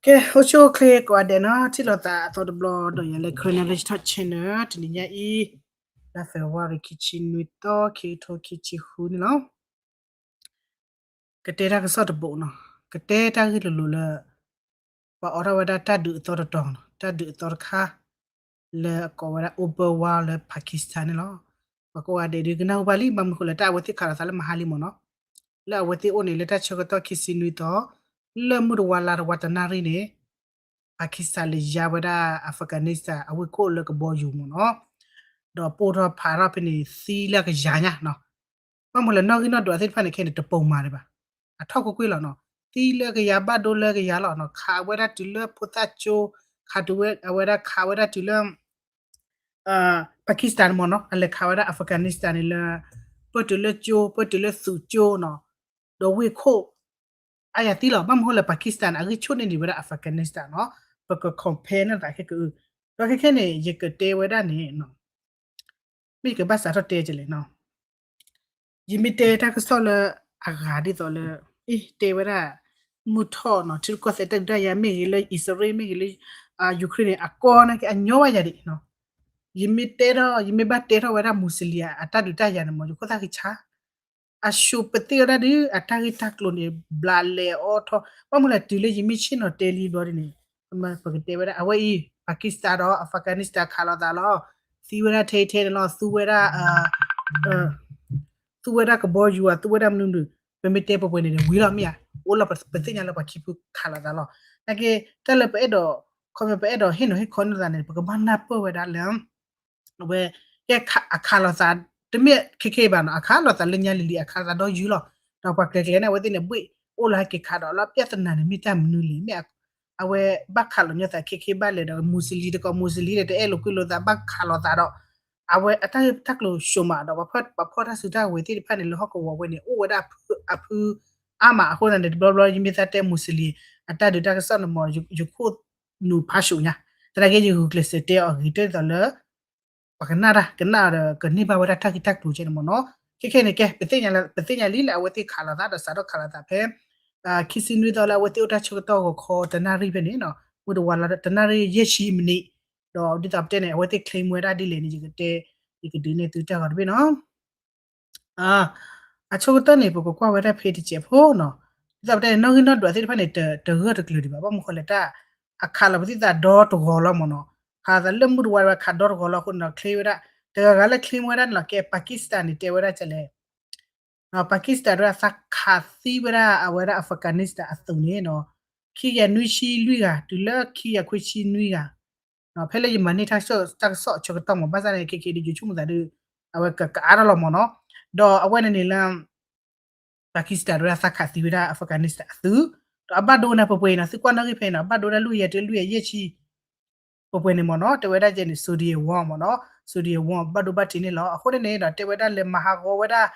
ကဲ အိၣ်ဆူၣ်အိၣ်ချ့ကိးဂၤဒဲးနီၤ, ထံၣ်လိာ်သးအသီတဘျီဒီးယၤလၢ Karen Knowledge Talk Channel တနံၤညါအံၤ လါ February ခံဆံနွံသီ ခံကထိခံဆံဃုန့ၣ်လီၤ. ကတဲတၢ်ကစီၣ်တဘိနီၤ, ကတဲတၢ်ဂ့ၢ်လိၤလိၤလၢ ပှၤအိးထီၣ်ဝဲဒၣ်တၢ်ဒုးအသီတတီၤနီၤ, တၢ်ဒုးအသီတခါ လၢအကိးဝဲဒၣ် Oberwar လၢ Pakistan န့ၣ်လီၤ. ပှၤကိးဂၤဒဲးဒုးကနၢ်ဟူဘၣ်လံ, ဘၣ်မနုၤဃိလဲၣ် တၢ်အဝဲသ့ၣ်ခးလိာ်သးလၢမဟါလံမ့ၢ်နီၤ, လၢအဝဲသ့ၣ်အိၣ်န့ၣ် လၢတၢ်ဆၢကတီၢ်ခံဆံနွံသီ လၢမုၢ်တဝါလါတဝါတနၣ်ရံၣ်န့ၣ် Pakistan လဲၤယါဝဲဒၣ် Afghanistan အဝ့ၢ်ခိၣ်လၢကဘီယူၤမ့ၢ်နီၤ, ဒီးပိၢ်ထီၣ်ဖးထီၣ်ဖဲန့ၣ် သံလၢကယၤညါနီၤ. ဘၣ်မနုၤလဲၣ် နီၣ်ဂံၢ်နီၣ်ဒွးသ့ၣ်တဖၣ်န့ၣ် ခဲအံၤန့ၣ် တပိာ်မၤဒံးဘၣ်, အထီၣ်ကွ့ၢ်ကွ့ၢ်လီၤနီၤ, သံလၢကယၤဘၣ်ဒိလၢကယၤလီၤနီၤ, ခးဝဲဒၣ်တုၤလၢဖိသၣ်ကၠိ, ခးတုၤဝဲ အဝဲဒၣ်ခးဝဲဒၣ်တုၤလၢ Pakistan မ့ၢ်နီၤ, အလဲၤခးဝဲဒၣ် Afghanistan န့ၣ်လၢ ပၢၢ်တုၤလၢကၠိ ပၢၢ်တုၤလၢသုးကၠိနီၤ, ဒီးဝ့ၢ်ခိၣ် အါယၤသံလီၤ. ဘၣ်မနုၤဃိလဲၣ် Pakistan အဂံၢ်ဆူၣ်န့ၢ်ဒံးဝဲဒၣ် Afghanistan နီၤ, ပက compare န့ၢ်သးခဲကအု, ဒီးခဲခဲန့ၣ် ယကတဲဝဲဒၣ်န့ၣ် မ့ၢ်ယကဘၣ်စးထီၣ်တဲကလဲၣ်နီၤ, ယမ့ၢ်တဲတၢ်ကစီၣ်လၢအဂၤဒ်သိးလၢ အ့ တဲဝဲဒၣ် မုၢ်ထီၣ်နီၤ ထံရူၢ်ကီၢ်သဲးတၢ်ဒုးတၢ်ယၤမ့ၢ်ဂ့ၤ လၢအံၣ်စရ့လးမ့ၢ်ဂ့ၤ လၢ Ukraine န့ၣ် အကီန့ၣ်က့အညီဘၣ်ယၤဒံးနီၤ, ယမ့ၢ်တဲထီၣ် ယမ့ၢ်ဘၣ်တဲထီၣ်ဝဲဒၣ် Muslim အတၢ်ဒုးတၢ်ယၤန့ၣ်မ့ၢ် ယခိၣ်သၣ်ဃံဆါ အၡိပသ့ၣ်ဝဲဒၣ်ဒုး အတၢ်ဂ့ၢ်တၢ်ကျိၤန့ၣ် ဘျးလဲၤအိးထီၣ် ဘၣ်မနုၤလဲၣ် တုၤလၢယမ့ၢ်ဆ့ၣ်နီၤတဲလံဘျီဒ်န့ၣ် ပကတဲဝဲဒၣ် အဝဲအံၤ Pakistan ဒီး Afghanistan ခးလိာ်သးလီၤ, သံဝဲဒၣ်ထဲထဲန့ၣ်လီၤ, သူဝဲဒၣ် သူဝဲဒၣ်ကဘီယူၤဧါ သူဝဲဒၣ်မနုၤမနုၤ, ပမ့ၢ်တဲပှဲၤပှဲၤန့ၣ်ဒီး ဝံၤလီၤမ့ၢ်ဧါ, အိၣ်လီၤပသ့ၣ်ညါလၢပှၤခံဖုခးလိာ်သးလီၤ. နာ်က့ တၢ်လၢပအဲၣ်ဒိး ခီမ့ၢ်ပအဲၣ်ဒိးဟ့ၣ်နီၤဟ့ၣ်ခီန့ၢ်သးန့ၣ် ပကဘၣ်နၢ်ပၢၢ်ဝဲဒၣ်လၢ အဝဲ ကဲအခးလိာ်သး တမ့ၢ်ခဲခဲဘၣ်နီၤ, အခးလိာ်သးလၢညါလံၤလံၤ အခးလိာ်သးဒီးယုၢ်လီၤ. ဒီးပှၤကျဲၤကျဲၤန့ၣ် အဝဲသ့ၣ်န့ၣ် ဘှ့ၣ်အိၣ်လၢဟဲက့ၤခးဒီးလီၤ ပြဿနာန့ၣ်မ့ၢ်တၢ်မနုၤလဲၣ်, မ့ၢ်အဝဲဘၣ်ခးလိာ်ညီသးခဲခဲဘၣ်လဲၣ်ဒီး Muslim တကိး Muslim ဒီးတအဲၣ်လိာ်ကွံလိာ်သး ဘၣ်ခးလိာ်သးဒီး အဝဲအတၢ်ဂ့ၢ်တၢ်ကျိၤဆိးမးဒီး ပှၤဖီၣ်တၢ်စုတၢ်ဝဲၤသ့ၣ်တဖၣ်န့ၣ် လၢဟီၣ်ကဝီၤဝဲန့ၣ် အိၣ်ဝဲဒၣ်အဖုအါမးအဃိသတးန့ၣ် တဘျီဘျီ ယမ့ၢ်သးတဲ Muslim အတၢ်ဒုးတၢ်ကစီၣ်န့ၣ်မ့ၢ် ယခိၣ်နူာ်ဖးဆူညါ, သနာ်က့ ယဂုာ်ကျဲးစၢးတဲအီၤဂ့ၤတဲသိးလၢ ပှၤကနၣ်တၢ် ကနၣ်ဒီးကန့ၢ်ဘၣ်ဝဲဒၣ်တၢ်ဂ့ၢ်တၢ်ကျိၤကဲန့ၣ်မ့ၢ်နီၤ. ခဲခဲန့ၣ်ကဲ ပသ့ၣ်ညါလံလၢအဝဲသ့ၣ်ခးလိာ်သးဒီးစးထီၣ်ခးလိာ်သးဖဲ ခံဆံနွံသီလၢအဝဲသ့ၣ်အိၣ်တၢ်ဆၢကတီၢ်ဂီၤခီတနၣ်ရံၣ်ဖဲန့ၣ်နီၤ, မုၢ်တဝါလါတနၣ်ရံၣ်ယဲၢ်ဆံမံးနံး, ဒီးဒ်သိးပတဲန့ၣ် အဝဲသ့ၣ် claim ဝဲဒၣ်ဒ်လဲၣ်န့ၣ် ယကတဲ ယကဒုးနဲၣ်သုတၢ်ဂီၤတဘ့ၣ်နီၤ. အဆိကတၢၢ်န့ၣ် ပကကွၢ်ဝဲဒၣ်ဖဲတစဲးဖိနီၤ, ဒ်သိးပတဲန့ၣ် နီၣ်ဂံၢ်နီၣ်ဒွးသ့ၣ်တဖၣ်န့ၣ် တဂၢၢ်တကျၢၤဒံးဘၣ် ဘၣ်မနုၤဃိလဲၣ် တၢ်အခးလီၤပသံသးဒီတဂီၤလီၤမ့ၢ်နီၤ, ခးသးလၢမုၢ်တဝါဝဲခးဒီတဂီၤလီၤအဃိန့ၣ်ဒီး claim ဝဲဒၣ် တဂၤဂၤလၢ claim ဝဲဒၣ်န့ၣ်လီၤ. ကဲ Pakistan န့ၣ် တဲဝဲဒၣ်ကလဲၣ် Pakistan ဒၣ်သးခးသံဝဲဒၣ်အဝဲဒၣ် Afghanistan အသုးန့ၣ်နီၤ, ခံကယၤနွံဆံလွံၢ်ဂၤ တုၤလၢခံကယၤခွံဆံနွံဂၤ, ဖဲလၢယမၤန့ၢ်တၢ်ကစီၣ်အဆၢကတီၢ်မ့ၢ် ဘၣ်ဆၣ်န့ၣ် ခဲခဲဒီး ယဆိကမိၣ်သးဒီး အဝဲကအါထီၣ်လီၤမ့ၢ်နီၤ, ဒီးအဝဲန့ၣ်န့ၣ်လၢ Pakistan ဒၣ်သးခးသံဝဲဒၣ် Afghanistan အသုး, ဒီးအဘၣ်ဒိနၤပှဲၤပှဲၤအံၤနီၤ သုကွၢ်နီၣ်ဂံၢ်ဖဲအံၤနီၤ အဘၣ်ဒိဒၣ်လွံၢ်ကယၤတုၤလွံၢ်ကယၤယဲၢ်ဆံ ပှဲၤပှဲၤန့ၣ်မ့ၢ်နီၤ, တဲဝဲဒၣ်ကဲန့ၣ် Soviet War မ့ၢ်နီၤ, Soviet War ဘၣ်ဒိဘၣ်ထံးန့ၣ်လီၤ. အဃိန့ၣ်န့ၣ်ဒီး တဲဝဲဒၣ်လဲၤမၤဟးဂီၤဝဲဒၣ်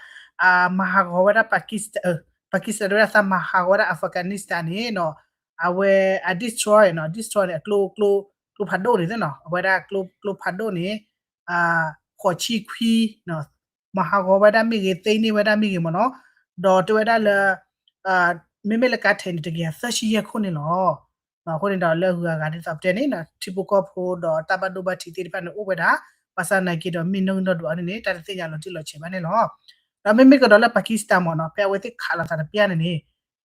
မၤဟးဂီၤဝဲဒၣ် Pakistan, Pakistan ဒၣ်သးမၤဟးဂီၤဝဲဒၣ် Afghanistan န့ၣ်နီၤ, အဝဲအ destroy နီၤ, destroy န့ၣ် အကျိ ကျိ ကျိဖးဒိၣ်န့ၣ်နီၤ, အဝဲဒၣ်ကျိ ကျိဖးဒိၣ်န့ၣ် ဃိးဆံခွံ မၤဟးဂီၤဝဲဒၣ်မ့ၢ်ဂ့ၤ သ့န့ၢ်ဝဲဒၣ်မ့ၢ်ဂ့ၤမ့ၢ်နီၤ, ဒီးတဲဝဲဒၣ်လၢ မ့မ့ၢ်လၢကါထဲးန့ၣ် တကယၤသၢဆံယဲၢ်ခိၣ်န့ၣ်လီၤ. အဃိန့ၣ်ဒီးလၢအဂုၤအဂၤဒ်သိးပတဲန့ၣ် ထံဖိကီၢ်ဖိဒီးတၢ်ဘၣ်ဒိဘၣ်ထံးသ့ၣ်တဖၣ်န့ၣ်အိၣ်ဝဲဒၣ်, ဘၣ်ဆၣ်နာ်က့ဒီးမ့ၢ်နီၣ်ဂံၢ်နီၣ်ဒွးန့ၣ်န့ၣ် တၢ်တသ့ၣ်ညါလီၤတံၢ်လီၤဆဲးဘၣ်န့ၣ်လီၤ. ဒီးမ့မ့ၢ်ကဒီးလၢ Pakistan မ့ၢ်နီၤ ဖဲအဝဲသ့ၣ်ခးလိာ်သးတပျၢ်န့ၣ်န့ၣ်,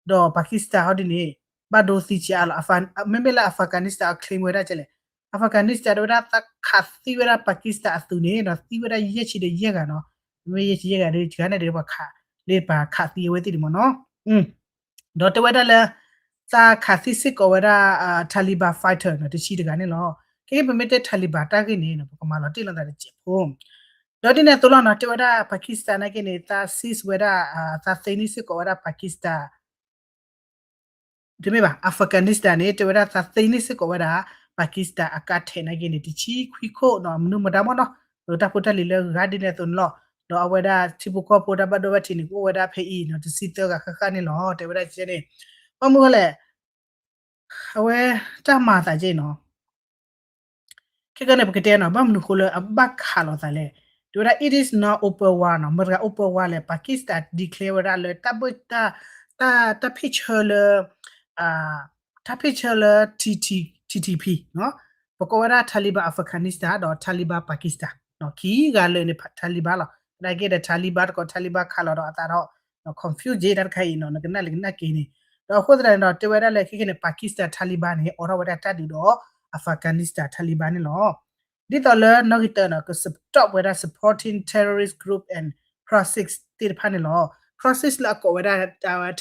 ဒီး Pakistan ဟီဒ်န့ၣ် ဘၣ်ဒိသံကါလီၤ. မ့မ့ၢ်လၢ Afghanistan အ claim ဝဲဒၣ်ကဲလဲၣ်, Afghanistan ဒၣ်ဝဲဒၣ်သးခးသံဝဲဒၣ် Pakistan အသုးန့ၣ်နီၤ သံဝဲဒၣ်ယဲၢ်ဆံဒီးယဲၢ်ဂၤနီၤ, မ့မ့ၢ်ယဲၢ်ဆံယဲၢ်ဂၤဒီး တဂၤန့ၣ်ဒီးပှၤခး လၢပှၤခးသံအဝဲသ့ၣ်န့ၣ်မ့ၢ်နီၤ. ဒီးတဲဝဲဒၣ်လၢ သးခးသံစ့ၢ်ကီးဝဲဒၣ် Taliban fighter နီၤ တဆံတဂၤန့ၣ်လီၤ. ခဲကဲပမ့ၢ်တဲ Taliban တၢ်ဂ့ၢ်န့ၣ်နီၤ ပကမၤလီၤတံၢ်လီၤသးတစဲးဖိ ဒီးဒ်န့ၣ်အသိးလီၤနီၤ တဲဝဲဒၣ် Pakistan နာ်က့န့ၣ် သး seize ဝဲဒၣ် သးသ့န့ၢ်စ့ၢ်ကီးဝဲဒၣ် Pakistan တမ့ၢ်ဘၣ် Afghanistan န့ၣ် တဲဝဲဒၣ်သးသ့န့ၢ်စ့ၢ်ကီးဝဲဒၣ် Pakistan အကါထဲးနာ်က့န့ၣ် တဆံခွံခိၣ်နီၤ မနုၤမတၤမ့ၢ်နီၤ တၢ်ဖိတၢ်လံၤလၢဂၤဒ်န့ၣ်အသိးန့ၣ်လီၤ. ဒီးအဝဲဒၣ်ထံဖိကီၢ်ဖိတၢ်ဘၣ်ဒိဘၣ်ထံးန့ၣ် ကအိၣ်ဝဲဒၣ်ဖဲအံၤနီၤ တဆံသၢဂၤဃၣ်ဃၣ်န့ၣ်လီၤ. တဲဝဲဒၣ်ကဲန့ၣ် ဘၣ်မနုၤဃိလဲၣ် အဝဲတၢ်မၤသးကဲနီၤ ခဲကဲန့ၣ် ပကတဲနီၤ ဘၣ်မနုၤဃိလၢအဘၣ်ခးလိာ်သးလဲၣ်. တဲဝဲဒၣ် it is not open war နီၤ မတၤဂၤ open war လဲၣ် Pakistan declare ဝဲဒၣ်လၢတၢ်ဘၣ်တၢ် တၢ်ဖ့ၣ်ဆၢလၢ တၢ်ဖ့ၣ်ဆၢလၢ T T T T P နီၤ ပကိးဝဲဒၣ် Taliban Afghanistan ဒီး Taliban Pakistan နီၤ ခံဂၤလၢာ်န့ၣ် Taliban လီၤ. သနာ်က့ဒီး Taliban တကိး Taliban ခးလီၤဒီးအသးဒီး confuse တၢ်တခါအံၤနီၤ နကနၣ်လၢကနၣ်က့ၤန့ၣ် ဒီးအဃိသတးန့ၣ်ဒီး တဲဝဲဒၣ်လၢခဲကဲန့ၣ် Pakistan Taliban န့ၣ် အိးထီၣ်ဝဲဒၣ်တၢ်ဒုးဒီး Afghanistan Taliban န့ၣ်လီၤ. ဒ်သိးလၢနီၣ်ဂံၢ်တၢနီၤ က stop ဝဲဒၣ် supporting terrorist group and proxies သ့ၣ်တဖၣ်န့ၣ်လီၤ. Proxies လၢအကိးဝဲဒၣ်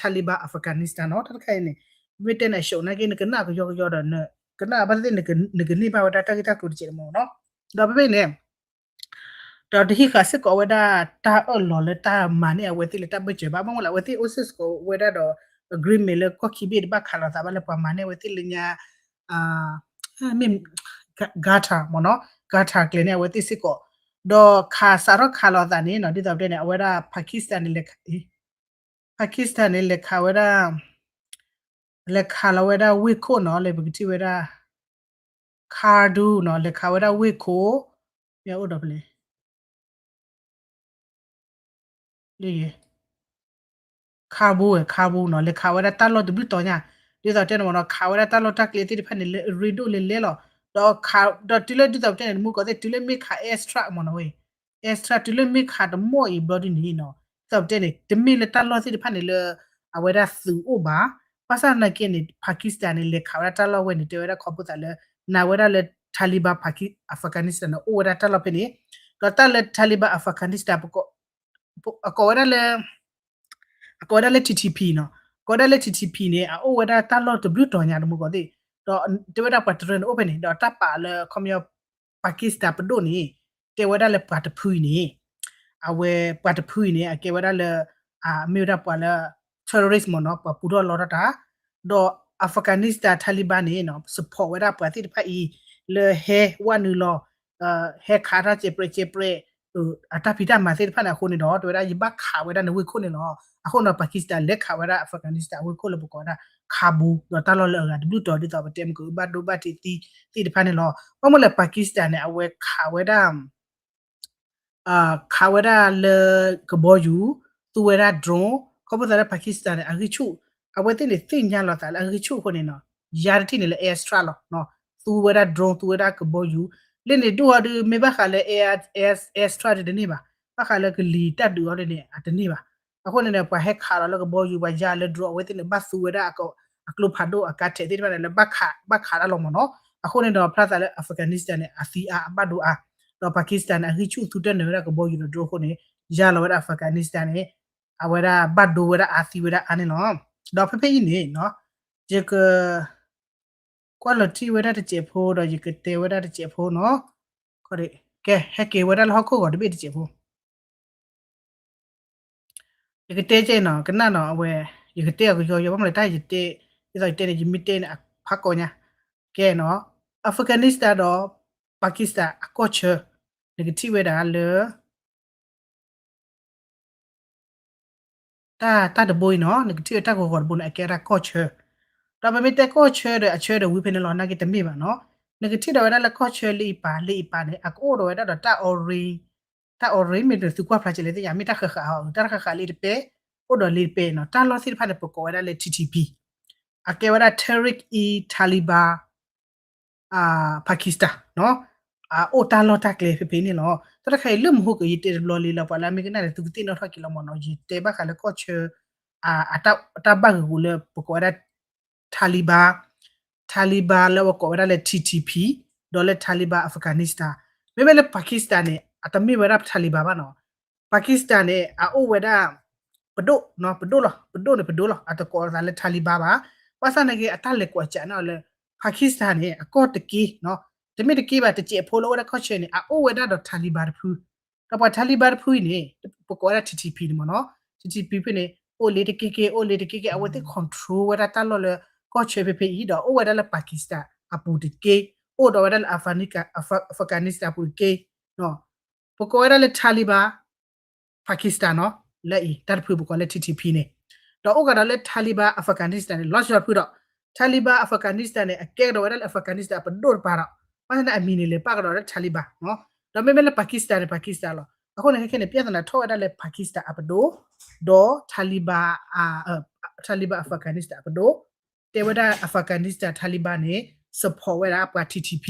Taliban Afghanistan နီၤ တၢ်တခါအံၤန့ၣ် မ့ၢ်တဲန့ၣ် အရှုံးနာ်က့ နကနၣ်ကယီကယီဒီး ကနၣ်ဘၣ်သ့ၣ် နကန့ၢ်ဘၣ်ဝဲဒၣ်တၢ်ဂ့ၢ်တၢ်ကျိၤတကဲးမ့ၢ်နီၤ. ဒီးဖဲဖဲန့ၣ် ဒီးတဟံးဃာ်စ့ၢ်ကီးဝဲဒၣ် တၢ်အၢၣ်လီၤလၢတၢ်မၤန့ၢ်အဝဲသ့ၣ်လၢတၢ်ဘၢၣ်စၢၤဘၣ် ဘၣ်မနုၤလဲၣ် အဝဲသ့ၣ်အိၣ်စ့ၢ်ကီးဝဲဒၣ်ဒီး agreement လၢကီၢ်ခံဘ့ၣ်တဘၣ်ခးလိာ်သးဘၣ်လၢပှၤမၤန့ၢ်အဝဲသ့ၣ်လၢညါ မ့ၢ် Qatar မ့ၢ်နီၤ Qatar ကျဲၤန့ၢ်အဝဲသ့ၣ်စ့ၢ်ကီး ဒီးခးစးထီၣ်ခးလိာ်သးန့ၣ်နီၤ ဒ်သိးပတဲန့ၣ် အဝဲဒၣ် Pakistan န့ၣ်လဲၤ Pakistan န့ၣ် လဲၤခးဝဲဒၣ် လဲၤခးလီၤဝဲဒၣ်ဝ့ၢ်ခိၣ်နီၤ လၢပကထံၣ်ဝဲဒၣ် Kabul နီၤ လဲၤခးဝဲဒၣ်ဝ့ၢ်ခိၣ် မ့ၢ်အိၣ်ဒီးဖဲလဲၣ် လၢ Kabul ဝဲ Kabul နီၤ လဲၤခးဝဲဒၣ်တၢ်လီၢ်တဘျုးတီၤညါ ဒ်သိးတဲန့ၣ်မ့ၢ်နီၤ ခးဝဲဒၣ်တၢ်လီၢ်တၢ်ကျဲသ့ၣ်တဖၣ်န့ၣ် လၢအရ့ဒိၣ်လဲၤလဲၤလီၤ ဒီး ဒီးတုၤလၢဒ်သိးပတဲန့ၣ် တမူကီးသ့ၣ် တုၤလၢမ့ၢ်ခး airstrike မ့ၢ်နီၤဝဲ airstrike တုၤလၢမ့ၢ်ခးတမီၢ်အံၤဘျီဒ်န့ၣ်နီၤ ဒ်သိးပတဲန့ၣ် တမ့ၢ်လၢတၢ်လီၢ်သ့ၣ်တဖၣ်န့ၣ်လၢ အဝဲဒၣ်သုးအိၣ်ဘၣ် ဘၣ်ဆၣ်သနာ်က့န့ၣ် Pakistan န့ၣ် လဲၤခးဝဲဒၣ်တၢ်လီၢ်ဝဲန့ၣ် တဲဝဲဒၣ်ခီဖျိသးလၢ နာ်ဝဲဒၣ်လၢ Taliban Afghanistan န့ၣ် အိၣ်ဝဲဒၣ်တၢ်လီၢ်ဖဲန့ၣ် ဒီးတၢ်လၢ Taliban Afghanistan အကိးဝဲဒၣ်လၢ အကိးဝဲဒၣ်လၢ T T P နီၤ ကိးဝဲဒၣ်လၢ T T P န့ၣ် အအိၣ်ဝဲဒၣ်တၢ်လီၢ်တဘျုးတီၤညါတမူကီးသ့ၣ် ဒီးတဲဝဲဒၣ်ပှၤတရၢန့ၣ်အိၣ်ဖဲန့ၣ် ဒီးတၢ်ပာ်လၢခီပညီ Pakistan ပဒိၣ်န့ၣ် တဲဝဲဒၣ်လၢပှၤတဖုအံၤန့ၣ် အဝဲပှၤတဖုအံၤန့ၣ် အကဲဝဲဒၣ်လၢ မ့ၢ်ဝဲဒၣ်ပှၤလၢ terrorist မ့ၢ်နီၤ ပှၤပူထီၣ်လီထီၣ်တၢ် ဒီး Afghanistan Taliban န့ၣ် support ဝဲဒၣ်ပှၤသ့ၣ်တဖၣ်အံၤ လၢဟဲဝဲနုာ်လီၤ ဟဲခးတၢ်စဲးပြဲးစဲးပြဲး အတၢ်ဖံးတၢ်မၤသ့ၣ်တဖၣ်န့ၣ်အဃိန့ၣ်ဒီး တဲဝဲဒၣ်ယဘၣ်ခးဝဲဒၣ်နဝ့ၢ်ခိၣ်န့ၣ်လီၤ. အဃိန့ၣ်ဒီး Pakistan လဲၤခးဝဲဒၣ် Afghanistan အဝ့ၢ်ခိၣ်လၢပကိးဝဲဒၣ် Kabul ဒီးတၢ်လီၢ်လၢအဂၤတဘျုးတီၤဒ်သိးပတဲမ့ၢ်ကဘၣ်ဒိဘၣ်ထံးသံသ့ၣ်တဖၣ်န့ၣ်လီၤ. ဘၣ်မနုၤလဲၣ် Pakistan န့ၣ် အဝဲခးဝဲဒၣ် ခးဝဲဒၣ်လၢကဘီယူၤ သူဝဲဒၣ် drone ခီဖျိသးလၢ Pakistan န့ၣ် အဂံၢ်ဆူၣ် အဝဲသ့ၣ်န့ၣ်သ့ၣ်ညါလီၤသးလၢအဂံၢ်ဆူၣ်အဃိန့ၣ်နီၤ ယၤတထံၣ်န့ၣ်လၢ airstrike လီၤ. သူဝဲဒၣ် drone သူဝဲဒၣ်ကဘီယူၤ လၢန့ၣ်ဒိၣ်အီၤဒုး မ့ၢ်ဘၣ်ဃးလၢ air air airstrike ဒ်တန့ၢ်ဘၣ်. ဘၣ်ဃးလၢကလံၤတၢ်ဒုးအီၤဒ်န့ၣ် အတန့ၢ်ဘၣ်. အဃိန့ၣ်န့ၣ် ပှၤဟဲခးလီၤလၢကဘီယူၤ ပှၤယၤလၢ drone အဝဲသ့ၣ်န့ၣ် ဘၣ်သူဝဲဒၣ်အကျိဖးဒိၣ်အကါထဲးသ့ၣ်တဖၣ်န့ၣ်လၢ ဘၣ်ခးတၢ်လီၤမ့ၢ်နီၤ. အဃိန့ၣ်ဒီး ဖျါသးလၢ Afghanistan န့ၣ် အသံအါအဘၣ်ဒိအါ ဒီး Pakistan န့ၣ် အဂံၢ်ဆူၣ်သူတၢ်နၢၤဝဲဒၣ်ကဘီယူၤဒီး drone အဃိန့ၣ် ယၤလီၤဝဲဒၣ် Afghanistan န့ၣ် အဝဲဒၣ်ဘၣ်ဒိဝဲဒၣ်အါသံဝဲဒၣ်အါန့ၣ်လီၤ. ဒီးဖဲဖဲအံၤန့ၣ် ယက ကွၢ်လီၤထံၣ်ဝဲဒၣ်တစဲးဖိဒီး ယကတဲဝဲဒၣ်တစဲးဖိနီၤ. ကဲ ဟဲက့ၤဝဲဒၣ်လၢဟီၣ်ခိၣ်ဂီၤတဘ့ၣ်တစဲးဖိ ယကတဲကဲနီၤ ကနၣ်နီၤ အဝဲ ယကတဲအကယီယီ ဘၣ်မနုၤလဲၣ် တၢ်ယတဲ ဒ်သိးယတဲန့ၣ် ယမ့ၢ်တဲန့ၣ် အဖးကီညါ ကဲနီၤ Afghanistan ဒီး Pakistan အကီၢ်ဆၢ နကထံၣ်ဝဲဒၣ်လၢ တၢ် တၢ်တဘိအံၤနီၤ နကထံၣ်ဝဲတၢ်ဂီၤဂီၤတဘိန့ၣ် အကဲဒၣ်ကီၢ်ဆၢ ဒီးပမ့ၢ်တဲကီၢ်ဆၢဒီး အဆၢဒီးဝံၤဖဲန့ၣ်လီၤ နာ်က့တမ့ၢ်ဘၣ်နီၤ နကထံၣ်ဒီးဝဲဒၣ်လၢကီၢ်ဆၢလၢအံၤပၤ လၢအံၤပၤန့ၣ် အကအိၣ်ဒီးဝဲဒၣ်ဒီးတၢ် orange တၢ် orange မ့ၢ်တသုကွၢ်ဖျါကလဲၣ်သ့ၣ်ညါ မ့ၢ်တၢ်ဃၣ်ဃၣ်အီၤ တၢ်တဃၣ်ဃၣ်လၢတပဲ အိၣ်ဒီးလၢတပဲနီၤ တၢ်လီၢ်သ့ၣ်တဖၣ်န့ၣ် ပကိးဝဲဒၣ်လၢ T T P အကဲဝဲဒၣ် Tehrik-e-Taliban Pakistan နီၤ အအိၣ်တၢ်လီၢ်တၢ်ကျဲဖဲဖဲန့ၣ်လီၤ. တၢ်တခါအံၤလၢမဟိက ယတဲတဘျီလံလီၤ ပှၤလၢအမ့ၢ်ကနၣ်န့ၣ် သုကသ့ၣ်နီၣ်ထီၣ်က့ၤလီၤမ့ၢ်နီၤ ယတဲဘၣ်ဃးလၢကီၢ်ဆၢ အတၢ်ဘၣ်ဂ့ၢ်ဂူာ်လၢပကိးဝဲဒၣ် Taliban Taliban လၢပကိးဝဲဒၣ်လၢ T T P ဒီးလၢ Taliban Afghanistan မ့မ့ၢ်လၢ Pakistan န့ၣ် အတမ့ၢ်ဝဲဒၣ် Taliban ဘၣ်နီၤ Pakistan န့ၣ် အအိၣ်ဝဲဒၣ် ပဒိၣ်, ပဒိၣ်လီၤ, ပဒိၣ်န့ၣ်ပဒိၣ်လီၤ, အတကိးအသးလၢ Taliban ဘၣ်. ဘၣ်ဆၣ်နာ်က့ အတၢ်လဲၤကွၢ်စးန့ၢ်အီၤလၢ Pakistan န့ၣ် အကီၢ်တက့ၢ်, တမ့ၢ်တက့ၢ်ဘၣ်, တစဲးဖိလၢအိၣ်ဝဲဒၣ်ကီၢ်ဆၢန့ၣ် အအိၣ်ဝဲဒၣ်ဒီး Taliban တဖု, ဒီးပှၤ Taliban တဖုအံၤန့ၣ် ပကိးဝဲဒၣ် T T P န့ၣ်မ့ၢ်နီၤ, T T P ဖဲန့ၣ် အိၣ်လ့ၤတက့ၢ်က့ၢ်, အိၣ်လ့ၤတက့ၢ်က့ၢ်, အဝဲသ့ၣ် control ဝဲဒၣ်တၢ်လီၢ်လၢကီၢ်ဆၢဖဲဖဲအံၤ, ဒီးအိၣ်ဝဲဒၣ်လၢ Pakistan အပူၤတက့ၢ်, အိၣ်ဒီးဝဲဒၣ်လၢ Afghanistan အပူၤတက့ၢ်, ပကိးဝဲဒၣ်လၢ Taliban Pakistan နီၤ, လၢအံၤ တၢ်တဖုပကိးလၢ T T P န့ၣ်, ဒီးအိၣ်ကဒီးလၢ Taliban Afghanistan န့ၣ် လီၤဆီတဖုဒီး Taliban Afghanistan န့ၣ် အကဲကဒီးဝဲဒၣ်လၢ Afghanistan အပဒိၣ်တပၤဒီး ဘၣ်ဆၣ်န့ၣ် အမံၤန့ၣ်လဲၤပာ်ကဒီးလၢ Taliban နီၤ, ဒီးမ့မ့ၢ်လၢ Pakistan န့ၣ် Pakistan လီၤ. အဃိန့ၣ် ခဲခဲန့ၣ် ပြဿနာထီၣ်ဝဲဒၣ်လၢ Pakistan အပဒိၣ်, ဒီး Taliban, Taliban Afghanistan အပဒိၣ်, တဲဝဲဒၣ် Afghanistan Taliban န့ၣ် support ဝဲဒၣ်ပှၤ T T P,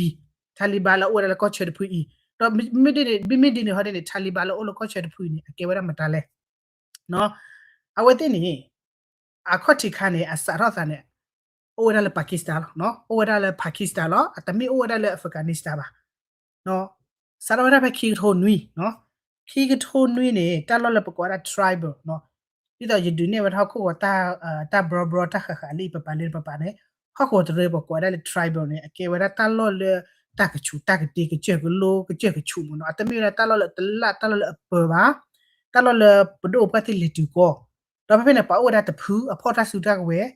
Taliban လၢအိၣ်ဝဲဒၣ်လၢကီၢ်ဆၢတဖုအံၤ, ဒီးမ့မ့ၢ်ဒ်န့ၣ် မ့မ့ၢ်ဒ်န့ၣ်ဟီဒ်န့ၣ် Taliban လၢအိၣ်လၢကီၢ်ဆၢတဖုအံၤန့ၣ် အကဲဝဲဒၣ်မတၤလဲၣ် အဝဲသ့ၣ်န့ၣ် အခီၣ်ထံးခါန့ၣ် အစးထီၣ်သးန့ၣ် အိၣ်ဝဲဒၣ်လၢ Pakistan လီၤ, အိၣ်ဝဲဒၣ်လၢ Pakistan လီၤ, အတမ့ၢ်အိၣ်ဝဲဒၣ်လၢ Afghanistan ဘၣ်. စးထီၣ်ဝဲဒၣ်ဖဲခံကထိနွံ, ခံကထိနွံန့ၣ် တၢ်လီၢ်လၢပကိးဝဲဒၣ် tribal နီၤ, ဒ်သိးယဒုးနဲၣ်ဝဲဒၣ်ဟီၣ်ခိၣ်ဂီၤ တၢ်ဘြီဘြီတၢ်ဃးဃးလၢအံၤပပာ်လၢပပာ်န့ၣ်, ဟီၣ်ခိၣ်တရၢပကိးဝဲဒၣ်လၢ tribal န့ၣ် အကဲဝဲဒၣ်တၢ်လီၢ်လၢ တၢ်ကဆူးတၢ်ကတ့ ကစၢၢ်ကလိ ကစၢၢ်ကဆူးမ့ၢ်နီၤ, အတမ့ၢ်ဝဲဒၣ်တၢ်လီၢ်လၢတလၣ် တၢ်လီၢ်လၢအပၢၤဘၣ်, တၢ်လီၢ်လၢပဒိၣ်အပှၢ်သ့ၣ်လဲၤတုၤကီၢ်, ဒီးဖဲဖဲန့ၣ် ပှၤအိၣ်ဝဲဒၣ်တဖု အဖီၣ်တၢ်စုတၢ်ကဝဲၤ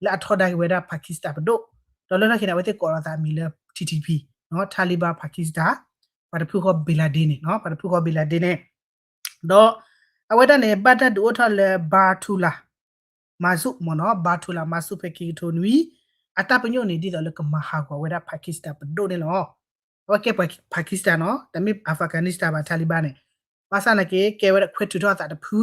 လၢအထီဒါက့ၤဝဲဒၣ် Pakistan ပဒိၣ်, ဒီးလၢလီၢ်ခံန့ၣ် အဝဲသ့ၣ်ကိးလီၤသးအမံၤလၢ T T P, Taliban Pakistan, ပှၤတဖုဃီ Bin Laden န့ၣ်, ပှၤတဖုဃီ Bin Laden န့ၣ်, ဒီးအဝဲဒၣ်န့ၣ် ဘၣ်တၢ်ဒုးအိၣ်ထီၣ်လၢ Baitullah Maqsud မ့ၢ်နီၤ, Baitullah Maqsud ဖဲခံကထိနွံ, အတၢ်ပညိၣ်န့ၣ် ဒ်သိးလၢကမၤဟးဂီၤဝဲဒၣ် Pakistan ပဒိၣ်န့ၣ်လီၤ. အဝဲကဲပှၤ Pakistan နီၤ, တမ့ၢ် Afghanistan ဘၣ် Taliban န့ၣ်, ဘၣ်ဆၣ်နာ်က့ ကဲဝဲဒၣ်ခွဲးထုးထီၣ်အသးတဖု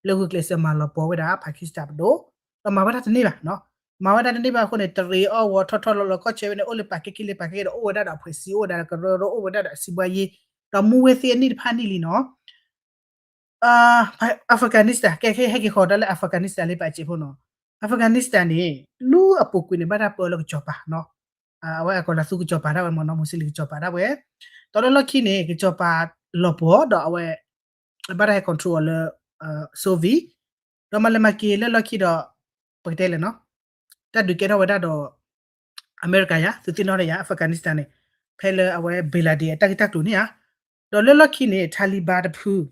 လၢဂုာ်ကျဲးစၢးမၤလီၤပှီၢ်ဝဲဒၣ် Pakistan ပဒိၣ်, ဒီးမၤဝဲဒၣ်တန့ၢ်ဘၣ်, မၤဝဲဒၣ်တန့ၢ်ဘၣ်အဃိန့ၣ် တရံးအီၣ်ဝီၤထီၣ်ထီၣ်လီၤလီၤ ကီၢ်ဆၢဝဲန့ၣ် အိၣ်လၢပာ်ကဲက့ၤလၢပာ်ကဲက့ၤဒီး အိၣ်ဝဲဒၣ်ဒီးအဖှဲးစံ အိၣ်ဝဲဒၣ်ဒီးကရၢကရိ အိၣ်ဝဲဒၣ်ဒီးအစံးဘှါယ့, ဒီးမူဝဲသ့အနံၣ်တဖၣ်နံၣ်လံနီၤ Afghanistan ကဲခဲဟဲက့ၤဃီၤဒၣ်လၢ Afghanistan လၢပာ်စဲးဖိနီၤ, Afghanistan န့ၣ် လူအပူၤကွံာ်န့ၣ် ဘၣ်တၢ်ပၢလၢကစီၤပၤနီၤ, အဝဲအကီးလၢသူကစီၤပၤဒၣ်ဝဲမ့ၢ်နီၤ, မူစလ့ၣ်ကစီၤပၤဒၣ်ဝဲ, ဒီးလၢလီၢ်ခံန့ၣ် ကစီၤပၤလီၤပှီၢ်ဒီးအဝဲ ဘၣ်တၢ်ဟဲ control အီၤလၢ Soviet, ဒီးမၤလဲၤမၤက့ၤလၢလီၢ်ခံဒီး ပကတဲလဲၣ်နီၤ, တၢ်ဒုးကဲထီၣ်ဝဲဒၣ်ဒီး အမဲရကၤယါ သုးသ့ၣ်နီၣ်တယါ Afghanistan န့ၣ်, ဖဲလၢအဝဲ Bin Laden အတၢ်ဂ့ၢ်တၢ်ကျိၤန့ၣ်ဧါ, ဒီးလၢလီၢ်ခံန့ၣ် Taliban တဖု, ဒ်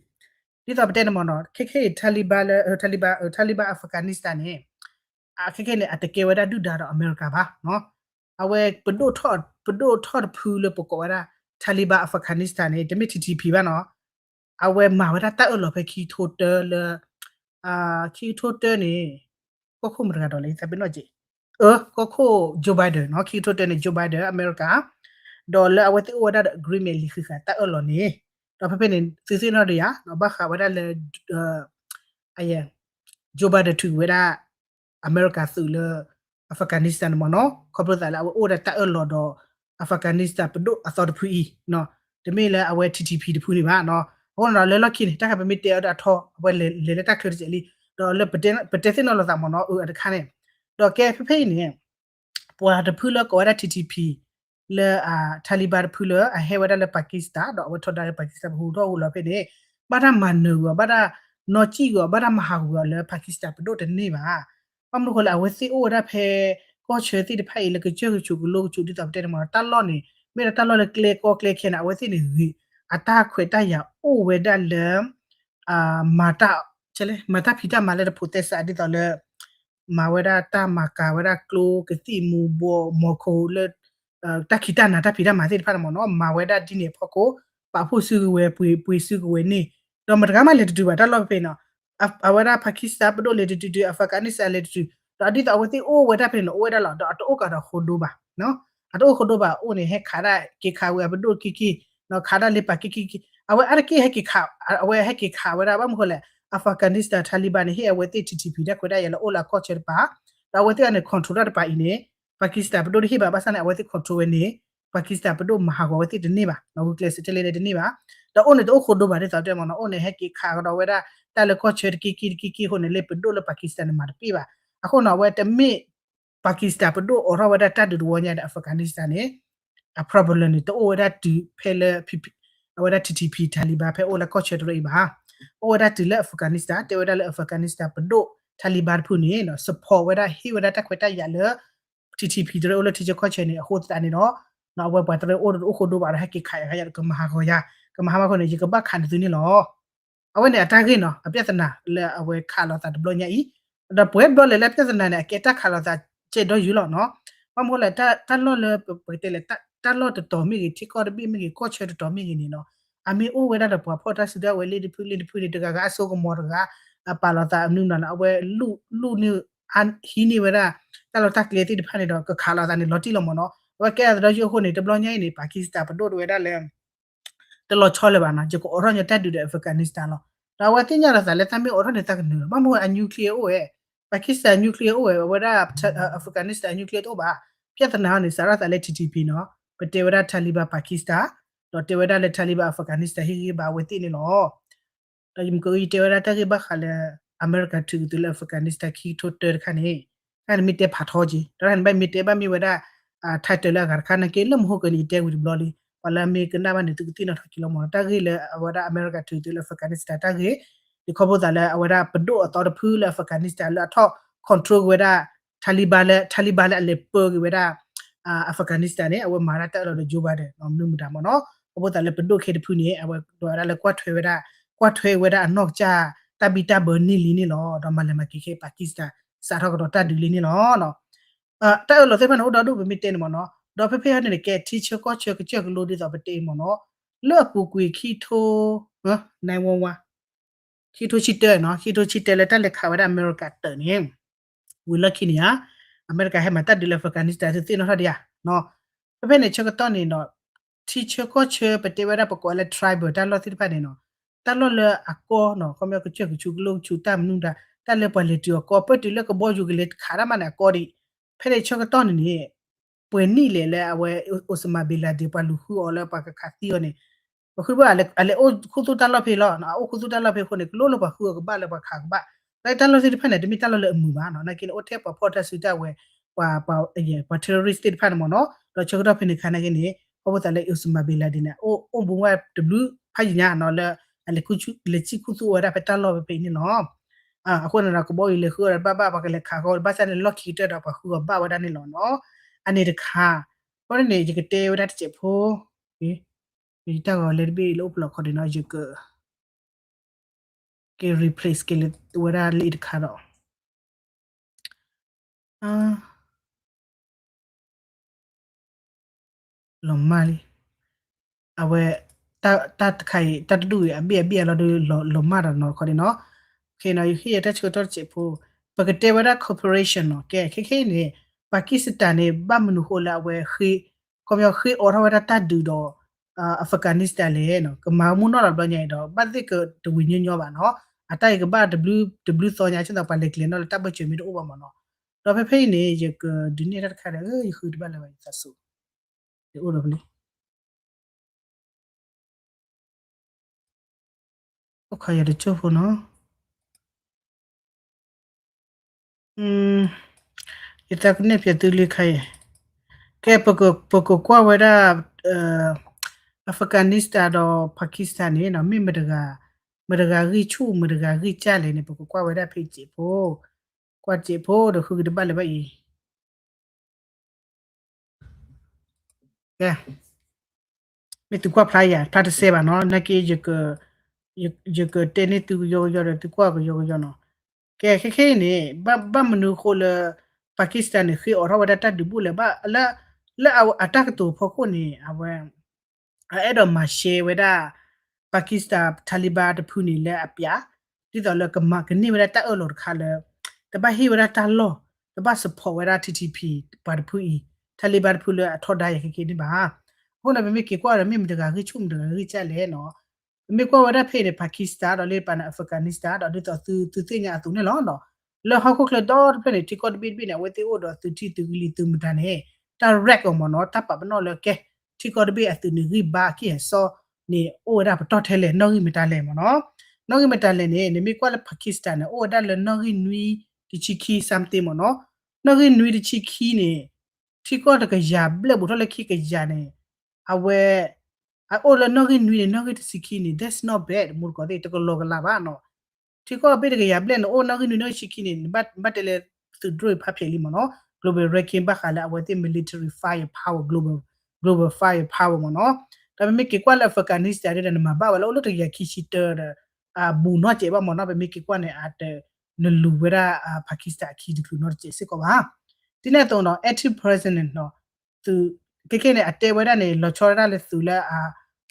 သိးပတဲန့ၣ်မ့ၢ်နီၤ, ခဲခဲအံၤ Taliban လၢ Taliban Taliban Afghanistan န့ၣ် အခဲခဲန့ၣ် အတကဲဝဲဒၣ်ဒုၣ်ဒါဒီးအမဲရကၤဘၣ်နီၤ, အဝဲ ပဒိၣ်ထီၣ်တဖုလၢပကိးဝဲဒၣ် Taliban Afghanistan န့ၣ် တမ့ၢ် T T P ဘၣ်နီၤ, အဝဲမၤဝဲဒၣ်တၢ်အၢၣ်လီၤဖဲခံကထိတၢလၢ ခံကထိတၢန့ၣ် ကီၢ်ခိၣ်မတၤတဂၤဒီးလဲၣ် သးပ့ၤနီၣ်က့ၤ, အၢ ကီၢ်ခိၣ် Joe Biden နီၤ, ခံကထိတၢန့ၣ် Joe Biden အမဲရကၤ, ဒီးလၢအဝဲသ့ၣ်အိၣ်ဝဲဒၣ်ဒီး agreement လံာ်ဃံးဃာ်တၢ်အၢၣ်လီၤန့ၣ်, ဒီးဖဲဖဲန့ၣ် သုးသ့ၣ်နီၣ်တယါ ဘၣ်ဃးဝဲဒၣ်လၢ Joe Biden ထုးက့ၤဝဲဒၣ် အမဲရကၤသုးလၢ Afghanistan န့ၣ်မ့ၢ်နီၤ, ခီဖျိသးလၢအဝဲအိၣ်ဝဲဒၣ်တၢ်အၢၣ်လီၤဒီး Afghanistan ပဒိၣ်အသီတဖုအံၤ, တမ့ၢ်လၢအဝဲ T T P တဖုန့ၣ်ဘၣ်နီၤ, အဃိန့ၣ်ဒီးလၢလီၢ်ခံန့ၣ် တၢ်ခါပမ့ၢ်တဲအီၤဒၣ်ထီ အဝဲလဲၤလၢတၢ်ချၢတစဲးလံ, ဒီးလၢပတဲသ့ၣ်နီၣ်လိာ်သးမ့ၢ်နီၤ အၢ အတခါန့ၣ်, ဒီးကဲဖဲဖဲအံၤန့ၣ် ပှၤတဖုလၢကိးဝဲဒၣ် T T P လၢ Taliban တဖုလၢအဟဲဝဲဒၣ်လၢ Pakistan ဒီးအဝဲထီဒါလၢ Pakistan ပဟူထီၣ်ဟူလီၤဖဲန့ၣ်, ဘၣ်တၢ်မၤနၢၤကွံာ်အီၤ ဘၣ်တၢ်နီၣ်စံၣ်ကွံာ်အီၤ ဘၣ်တၢ်မၤဟးဂီၤကွံာ်အီၤလၢ Pakistan ပဒိၣ်တန့ၢ်ဘၣ်. ဘၣ်မနုၤဃိလၢအဝဲသ့ၣ်အိၣ်ဝဲဒၣ်ဖဲ ကီၢ်ဆၢသ့ၣ်တဖၣ်အံၤလၢကစၢၢ်ကဆူးကလိကဆူး ဒ်သိးပတဲန့ၣ်မ့ၢ်နီၤ, တၢ်လီၢ်န့ၣ် မ့ၢ်ဒီးတၢ်လီၢ်လၢကျဲကီကျဲခဲန့ၣ် အဝဲသ့ၣ်န့ၣ်ဂ့ၤ, အတၢ်ခွဲးတၢ်ယာ်အိၣ်ဝဲဒၣ်လၢ မၤတၢ် မၤတၢ်ဖံးတၢ်မၤလၢတဖိးသဲစး ဒ်သိးလၢ မၤဝဲဒၣ်တၢ်မၤကၤဝဲဒၣ်ကျိကသံၣ်မူၤဘှီးမီၤခိၣ်လၢ တၢ်ခံးတၢ်နၤတၢ်ဖံးတၢ်မၤသ့ၣ်တဖၣ်န့ၣ်မ့ၢ်နီၤ, မၤဝဲဒၣ်ဒ်န့ၣ်အဖီခိၣ် ပာ်ဖှိၣ်စုကဝဲၤ ပှ့ၤစုကဝဲၤန့ၣ်, ဒီးမတၤတဂၤမးလဲၤတတုၤဘၣ်တၢ်လီၢ်ဖဲဖဲနီၤ, အဝဲဒၣ် Pakistan ပဒိၣ်လဲၤတတုၤတုၤ Afghanistan လဲၤတတုၤ, ဒီးဒ်သိးအဝဲသ့ၣ်အိၣ်ဝဲဒၣ်ဖဲန့ၣ် အိၣ်ဝဲဒၣ်လီၤ, ဒီးအတအိၣ်ကးဒီးဃိဒိဘၣ်, အတအိၣ်ဃိဒိဘၣ် အိၣ်န့ၣ် ဟဲခးဒၣ်က့ၤခးဝဲအပဒိၣ်က့ၤက့ၤ, ခးဒၣ်လၢပာ်က့ၤက့ၤက့ၤ, အဝဲအါတက့ၢ်ဟဲက့ၤခး, အဝဲဟဲက့ၤခးဝဲဒၣ် ဘၣ်မနုၤဃိလဲၣ်, Afghanistan Taliban န့ၣ် ဟ့ၣ်အဝဲသ့ၣ် T T P တၢ်ခွဲးတၢ်ယာ်လၢအိၣ်လၢအကီၢ်ဆၢတပၤ, ဒီးအဝဲသ့ၣ်အန့ၣ် control တၢ်တပၤအံၤန့ၣ် Pakistan ပဒိၣ်တဟ့ၣ်ဘၣ်, ဘၣ်ဆၣ်န့ၣ် အဝဲသ့ၣ် control ဝဲန့ၣ် Pakistan ပဒိၣ်မၤဟးဂီၤဝဲသ့ၣ်တန့ၢ်ဘၣ်, ဂုာ်ကျဲးစၢးထဲလဲၣ်တန့ၢ်ဘၣ်, ဒီးအိၣ်န့ၣ်တအိၣ်ဃိဒိဘၣ် ဒ်သိးတဲမ့ၢ်နီၤ, အိၣ်န့ၣ်ဟဲက့ၤခးကဒီးဝဲဒၣ် တၢ်လၢကီၢ်ဆၢတက့ၤက့ၤတက့ၤက့ၤအဃိန့ၣ် လၢပဒိၣ်လၢ Pakistan န့ၣ် မၤတပ့ၢ်ဘၣ်, အဃိန့ၣ် အဝဲတမ့ၢ် Pakistan ပဒိၣ်အိးထီၣ်ဝဲဒၣ်တၢ်ဒုးတဝီညါဒီး Afghanistan န့ၣ် အ problem န့ၣ် တအိၣ်ဝဲဒၣ်တုၤဖဲလၢ အဝဲဒၣ် T T P Taliban ဖဲအိၣ်လၢကီၢ်ဆၢတရၢအံၤဘၣ်. အိၣ်ဝဲဒၣ်တုၤလၢ Afghanistan တဲဝဲဒၣ်လၢ Afghanistan ပဒိၣ် Taliban တဖုန့ၣ် support ဝဲဒၣ် ဟ့ၣ်ဝဲဒၣ်တၢ်ခွဲးတၢ်ယာ်လၢ ထံထံဖံးတရၢအိၣ်လၢထံဆၢကီၢ်ဆၢန့ၣ် အဃိသတးန့ၣ်ဒီး အဝဲပှၤတရၢအိၣ်အိၣ်ဃိဒိဘၣ်ဒီး ဟဲက့ၤခးယၤ ကမၤဟးဂီၤယၤ ကမၤဟးမၤဃီန့ၣ် ယကဘၣ်ခးနသုန့ၣ်လီၤ. အဝဲန့ၣ်အတၢ်ဂ့ၢ်နီၤ အပြဿနာလၢအဝဲခးလိာ်သးတဘျီညါအံၤ, ဒီးပှဲၤဘျီလဲၣ်လၢပြဿနာန့ၣ် အကဲတၢ်ခးလိာ်သးကဲဒီးယုာ်လီၤနီၤ. ဘၣ်မနုၤလဲၣ် တၢ်လီၢ်လၢပကတဲလဲၣ် တၢ်လီၢ်တတီၤမ့ၢ်ဂ့ၤ ထံကီၢ်တဘ့ၣ်မ့ၢ်ဂ့ၤ ကီၢ်ဆၢတတီၤမ့ၢ်ဂ့ၤန့ၣ်နီၤ အမ့ၢ်အိၣ်ဝဲဒၣ်ဒီးပှၤဖီၣ်တၢ်စုကဝဲၤလ့ၣ်တဖုလ့ၣ်တဖုန့ၣ် တဂၤဂၤအစိကမီၤတဂၤ ပာ်လိာ်သးအမနုၤမနုၤလီၤ အဝဲလူၢ်န့ၢ် ဟံးန့ၢ်ဝဲဒၣ် တၢ်လီၢ်တၢ်ကျဲသ့ၣ်တဖၣ်န့ၣ်ဒီး ကခးလိာ်သးန့ၣ် လီၤတံၢ်လီၤမးနီၤ. အဝဲကဲအသးဒီးယုာ်အဃိန့ၣ် တဘျီညါအံၤန့ၣ် Pakistan ပဒိၣ်တဝဲဒၣ်လၢ တလီၤဆီလၢၤဘၣ်နီၤ ယကအိးထီၣ်ညီတၢ်ဒုးဒီး Afghanistan လီၤ. ဒီးအဝဲသ့ၣ်ညါလိာ်သးလၢတၢ်မ့ၢ်အိးထီၣ်န့ၣ် တၢ်ကနုာ်လီၤ ဘၣ်မနုၤအ nuclear အိၣ်ဝဲ Pakistan nuclear အိၣ်ဝဲ အဝဲဒၣ် Afghanistan nuclear တအိၣ်ဘၣ်. ပြဿနာန့ၣ် စးထီၣ်သးလၢ ထံထံဖံး နီၤ ပတဲဝဲဒၣ် Taliban Pakistan ဒီးတဲဝဲဒၣ်လၢ Taliban Afghanistan ဟ့ၣ်ဂံၢ်ဘါအဝဲသ့ၣ်န့ၣ်လီၤ. ဒီးယမ့ၢ်ကယတဲဝဲဒၣ်တၢ်ဂ့ၢ်ဘၣ်ဃးလၢ အမဲရကၤထုးက့ၤသုးလၢ Afghanistan ခံကထိတၢတခါန့ၣ် တၢ်န့ၣ်မ့ၢ်တဲဖးထီက့ၤ တၢ်န့ၣ်ဘၣ်မ့ၢ်တဲဘၣ်မ့ၢ်ဝဲဒၣ် title လၢအဂၤတခါ နာ်က့လၢမဟိကၢန့ၣ် ယတဲဝံၤတဘျီလံ ပှၤလၢအမ့ၢ်ကနၣ်ဘၣ်န့ၣ် သုကသ့ၣ်နီၣ်ထီၣ်က့ၤလီၤမး တၢ်ဂ့ၢ်လၢအဝဲဒၣ်အမဲရကၤထုးက့ၤသုးလၢ Afghanistan တၢ်ဂ့ၢ် ဒ်ခီဖျိသးလၢအဝဲဒၣ်ပဒိၣ်အသီတဖုလၢ Afghanistan လၢအထီၣ် control က့ၤဝဲဒၣ် Taliban လၢ Taliban လၢအလဲၤပၢက့ၤဝဲဒၣ် Afghanistan န့ၣ် အဝဲမၤဒၣ်တၢ်အၢၣ်လီၤဒီး Joe Biden မနုၤမတၤမးနီၤ အဃိသတးလၢပဒိၣ်ခဲတဖုန့ၣ် အဝဲဒိးဝဲဒၣ်လၢကွၢ်ထွဲဝဲဒၣ် ကွၢ်ထွဲဝဲဒၣ်အနီၢ်ကစၢ် တၢ်ဘံၣ်တၢ်ဘၢန့ၢ်လံန့ၣ်လီၤ. ဒီးမၤလဲၤမၤက့ၤခဲအံၤ Pakistan စးထီၣ်ကဒီးတၢ်ဒုးလံန့ၣ်လီၤ. တၢ်အၢၣ်လီၤသ့ၣ်တဖၣ်န့ၣ် အိၣ်ဒီဒူၣ်ပမ့ၢ်တဲန့ၣ်မးနီၤ ဒီးဖဲဖဲအံၤန့ၣ် ကဲထံဆၢကီၢ်ဆၢကစၢၢ်ကလိဒ်သိးပတဲအံၤမးနီၤ လၢအပူၤကွံာ်ခံထိ နဝဝ ခံထိဆံတၢနီၤ ခံထိဆံတၢလၢတၢ်လဲၤခးဝဲဒၣ်အမဲရကၤတၢ်န့ၣ် ဝံၤလီၢ်ခံန့ၣ်ဧါ အမဲရကၤဟဲမၤတၢ်ဒုးလၢ Afghanistan သုသ့ၣ်နီၣ်ထီၣ်ဒံးဧါ. ဖဲဖဲန့ၣ်ဆၢကတီၢ်န့ၣ်ဒီး ထံဆၢကီၢ်ဆၢပတဲဝဲဒၣ်ပကိးလၢ tribal တၢ်လီၢ်သ့ၣ်တဖၣ်န့ၣ်နီၤ တၢ်လီၢ်လၢအကီနီၤ ခီပညီကစၢၢ်ကဆူးကလိကဆူးတၢ်မနုၤဒၣ် တၢ်လၢပှၤလဲၤတုၤအကီ ပၢၢ်တုၤလၢကဘီယူၤကလဲၤခးတၢ်မးန့ၣ်အကီဒံး ဖဲန့ၣ်ဆၢကတီၢ်န့ၣ်န့ၣ် ပှဲၤနံၣ်လဲၣ်လၢအဝဲ Osama bin Laden ပှၤလူၤဃုအီၤလၢပှၤကခးသံအီၤန့ၣ် ပဃုဘၣ်အလဲၤအိၣ်ခူသူၣ်တၢ်လီၢ်ဖဲလီၤ အအိၣ်ခူသူၣ်တၢ်လီၢ်ဖဲအဃိန့ၣ် ကလိၣ်လၢပှၤဃုအီၤကဘၣ်လၢပှၤခးကဘၣ် လၢတၢ်လီၢ်သ့ၣ်တဖၣ်န့ၣ် တမ့ၢ်တၢ်လီၢ်လၢအမုာ်ဘၣ်နီၤ နာ်က့န့ၣ် အိၣ်ထဲပှၤဖီၣ်တၢ်စုတၢ်ဝဲၤ ပှၤ ပှၤ terrorist သ့ၣ်တဖၣ်န့ၣ်မ့ၢ်နီၤ ဒီးဆၢကတီၢ်ဖဲန့ၣ်ခါနာ်က့န့ၣ် ခီဖျိသးလၢ Osama bin Laden န့ၣ် အိၣ်အိၣ်ဘူးဝဲတဘျုးဖးယံာ်ညါနီၤလၢ အလဲၤခူသူၣ်အိၣ်ဝဲဒၣ်ဖဲတၢ်လီၢ်ဖဲဖဲအံၤန့ၣ်လီၤ. အဃိန့ၣ်ဒီး ကဘီယူၤလဲၤဃုအီၤဒီးဘၣ်ဘၣ် ပှၤကလဲၤခးဃီဘၣ်ဆၣ်န့ၣ် လီၢ်ခံကတၢၢ်ဒီးပှၤဃုအီၤဘၣ်ဝဲဒၣ်န့ၣ်လီၤနီၤ. အန့ၣ်တခါ အဃိန့ၣ် ယကတဲဝဲဒၣ်တစဲးဖိ ယတၢ်ဂီၤလဲၤတဘ့ၣ်လၢအိၣ်ဖျိခီဒံးနီၤ ယက က့ၤ replace က့ၤလၢဝဲဒၣ်လၢအံၤတခါဒီး လီၤမၢ်လံ. အဝဲ တၢ်တခါအံၤ တၢ်တဒူၣ်အံၤ အဘ့ၣ်အဘ့ၣ်အလီၢ်ဒီး လီၤမၢ်ဒီးနီၤတခီဒံးနီၤ. ယဟ့ၣ်ယတၢ်ဆၢကတီၢ်တစဲးဖိ ပကတဲဝဲဒၣ် cooperation နီၤ. ကဲ ခဲခဲအံၤန့ၣ် Pakistan န့ၣ် ဘၣ်မနုၤဃိလၢအဝဲ ခီပညီဃ့အိးထီၣ်ဝဲဒၣ်တၢ်ဒုးဒီး Afghanistan လဲၣ်နီၤ. ကမၤမူနီၣ်လီၤဘျီညါအံၤဒီး ဘၣ်သ့ၣ်ကတဝံၤညီညီဘၣ်နီၤ. အတၢ်အံၤကဘၣ်တဘျုးသီညါ ဆၢသးပှၤလဲၤကျဲၤနီၣ်လၢတၢ်ဘၢၣ်စၢၤမ့ၢ်တအိၣ်ဘၣ်မ့ၢ်နီၤ. ဒီးဖဲဖဲအံၤန့ၣ် ယကဒုးနဲၣ်တၢ်တခါဒီး ယဃုတဘၣ်လၢၤဘၣ် ယသးစူၤ ယအိၣ်ဒီးပလံ အိၣ်ခါယၤတကၠိၢ်ဖိနီၤ. ယသးကနဲၣ်ဖျဲးသုလံခါအံၤ. ကဲ ပကကွၢ်ဝဲဒၣ် Afghanistan ဒီး Pakistan န့ၣ်နီၤ မ့ၢ်မတဂၤ မတဂၤဂံၢ်ဆူၣ် မတဂၤဂံၢ်ကၢ်လဲၣ်န့ၣ် ပကကွၢ်ဝဲဒၣ်ဖဲစဲးဖိ ကွၢ်စဲးဖိဒီးဃုက့ၤတဘၣ်လၢၤဘၣ်အံၤ. ကဲ မ့ၢ်သုကွၢ်ဖျါယၤ ဖျါတစဲးဘၣ်နီၤ နာ်က့ ယကတဲန့ၢ်သုကယီကယီဒီး သုကွၢ်ကယီကယီနီၤ. ကဲ ခဲခဲအံၤန့ၣ် ဘၣ်မနုၤဃိလၢ Pakistan န့ၣ် ဃ့အိးထီၣ်ဝဲဒၣ်တၢ်ဒုးဘူးလဲၣ် ဘၣ်လၢ လၢအတၢ်ကတိၤဖီခိၣ်န့ၣ် အဝဲ အအဲၣ်ဒိးမၤရှဲဝဲဒၣ် Pakistan Taliban တဖုန့ၣ်လၢအပျး ဒ်သိးလၢကမၤကန့ၢ်ဝဲဒၣ်တၢ်အၢၣ်လီၤတခါလၢ တဘၣ်ဟ့ၣ်ဝဲဒၣ်တၢ်လီၢ် တဘၣ် support ဝဲဒၣ် TTP ပှၤတဖုအံၤ Taliban တဖုလၢအထီဒါယၤခဲက့န့ၣ်ဘၣ်. အဃိန့ၣ် ပမ့ၢ်က့ၤကွၢ်ဒီး မ့ၢ်မတဂၤဂံၢ်ဆူၣ် မတဂၤဂံၢ်ကၢ်လဲၣ်နီၤ. ပမ့ၢ်ကွၢ်ဝဲဒၣ်ဖဲအံၤန့ၣ် Pakistan ဒီးလၢပာ်န့ၣ် Afghanistan ဒီးဒ်သိးသုသ့ၣ်ညါအသိးန့ၣ်လီၤ. လၢဟီၣ်ခိၣ်ချၢဒီတဖျၢၣ်န့ၣ် ထံကီၢ်တဘ့ၣ်တဘ့ၣ်န့ၣ် အဝဲသ့ၣ်အိၣ်ဒီးသုထံသုကလံၤသုမတၤန့ၣ် တၢ် rank အီၤမ့ၢ်နီၤ တၢ်ပာ်ပနီၣ်လၢကဲ ထံကီၢ်တဘ့ၣ်အသုးန့ၣ်ဂံၢ်ဘါအကံၢ်အစီန့ၣ် အိၣ်ဝဲဒၣ်ပတီၢ်ထဲလဲၣ် နီၣ်ဂံၢ်မတၤလဲၣ်မ့ၢ်နီၤ. နီၣ်ဂံၢ်မတၤလဲၣ်န့ၣ် နမ့ၢ်ကွၢ်လၢ Pakistan န့ၣ် အိၣ်ဝဲဒၣ်လၢနီၣ်ဂံၢ်နွံတဆံခံ something မ့ၢ်နီၤ. နီၣ်ဂံၢ်နွံတဆံခံန့ၣ် ထံကီၢ်တကယၤဘျဲၣ်ဘူးထီၣ်လၢခံကယၤန့ၣ် အဝဲ အအိၣ်လၢနီၣ်ဂံၢ်နွံန့ၣ် နီၣ်ဂံၢ်တဆံခံန့ၣ် that's not bad မူတကိးသ့ၣ် တကလီၤကလာ်ဘၣ်နီၤ. ထံကီၢ်ဘ့ၣ်တကယၤဘျဲၣ်န့ၣ် အိၣ်နီၣ်ဂံၢ်နွံနီၣ်ဂံၢ်ဆံခံန့ၣ် နဘၣ်တဲလၢသုးဒြိၣ်ဖးဖျဲးလံမ့ၢ်နီၤ global ranking ဘၣ်ဃးလၢအဝဲသ့ၣ် military firepower global global firepower မ့ၢ်နီၤ. ဒီးပမ့ၢ်က့ၤကွၢ်လၢ Afghanistan ဒီး နမၤဘၣ်ဝဲလၢအိၣ်လၢတကယၤခံဆံတၢဒီး ဘူးနီတစဲးဘၣ်မ့ၢ်နီၤ ပမ့ၢ်က့ၤကွၢ်န့ၣ် အတနလူၤဝဲဒၣ် Pakistan အခံတချုးနီတစဲးစ့ၢ်ကီးဘၣ်. ဒ်န့ၣ်အသိးနီၤ anti-president နီၤ သုး ခဲကဲန့ၣ် အတဲဝဲဒၣ်န့ၣ် လီၤဆီဒၣ်တၢ်လၢသုးလၢ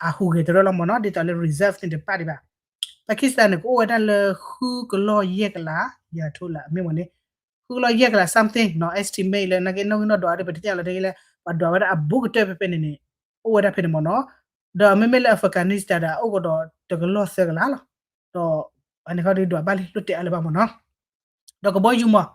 အဟူးဂဲၤတရၢၢ်လီၤမ့ၢ်နီၤ ဒ်သိးလၢ reserve န့ၣ်တပၣ်ဒံးဘၣ်. Pakistan န့ၣ် ကအိၣ်ဝဲဒၣ်လၢဃုကလီၢ်ယဲၢ်ကလး ယၤထိလၢအမ့ၢ်ဝဲန့ၣ် ဃုကလီၢ်ယဲၢ်ကလး something နီၤ estimate လၢနာ်က့နီၣ်ဂံၢ်နီၣ်ဒွးဒီး ပတသ့ၣ်ညါလီၤတက့ၢ်လၢ ပှၤဒွးဝဲဒၣ်အဘူးကတၢၢ်ဖဲဖဲန့ၣ်န့ၣ် အိၣ်ဝဲဒၣ်ဖဲန့ၣ်မ့ၢ်နီၤ. ဒီးမ့မ့ၢ်လၢ Afghanistan ဒီး အအိၣ်ကဒီးတကလီၢ်သၢကလးလီၤ. ဒီးအန့ၣ်ခီဒီးဒွးဘၣ်လံ လိၣ်တဲအါလၢၤဘၣ်မ့ၢ်နီၤ. ဒီးကဘီယူၤမး